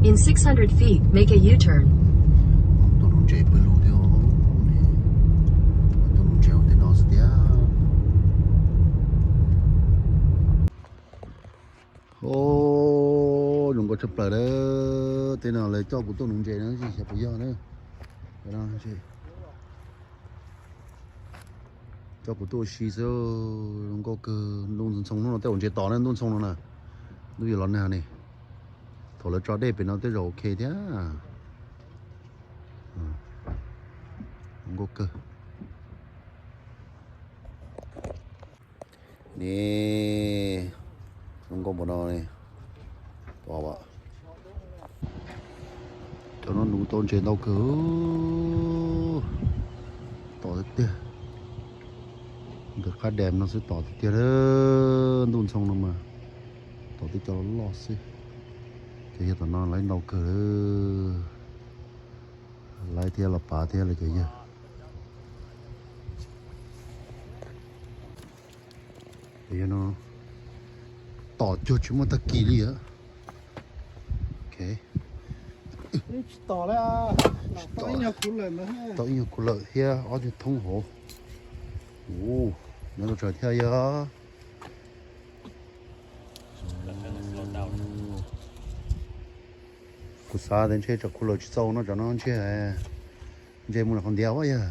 In six hundred feet, make a U-turn. Tuaj nuv ntses pawg lug thiab, tuaj nuv ntses tej no xwb tiag. Zoo nkauj tshaj plaws na. Tej no lawv coj kuv tuaj nuv ntses no xyov puas yog na. Coj kuv tuaj ua si xwb. Zoo nkauj kawg. Ntuj ntxhoo hnub no tej zaum ntses tom na, ntuj ntxhoo no na. Ntuj yuav los nag ne. Thaum lawv tso dej pem no tej zaum ok thiab. Zoo nkauj kawg. Ne, zoo nkauj npaum no ne. Cov no nuv tau ntses ntau kawg. Tom tiag tiag. Nkawd qab dam no xwb tom tiag tiag. Ntuj ntxhoo no mas tom tej cov loj loj xwb. Ces yog tom no laiv ntau kawg. Laiv thiab los pav thiab li cov yawg. Yog no tom cuag tsis muaj tag kis li. Tsis tom, tau ib nyuag kuv lawm thiab ob tug thoob hauv. Nyob rau tsaws thiab yog. Kuv xav tias ntshe tsam kuv lawm tsis txaus no tsam no ntshe, ntshe mus lawm qhov ntiav yog.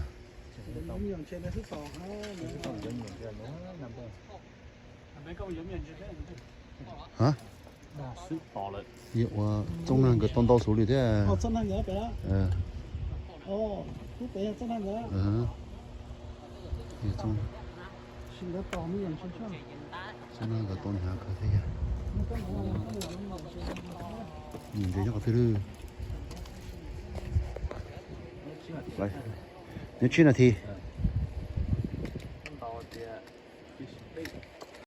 Ua Txooj Nag nkawd tau ntau xus li thiab. Txooj Nag nkawd tau hnyav kawg thiab. Ntses nyob qhov twg? Nyob tsib nas this.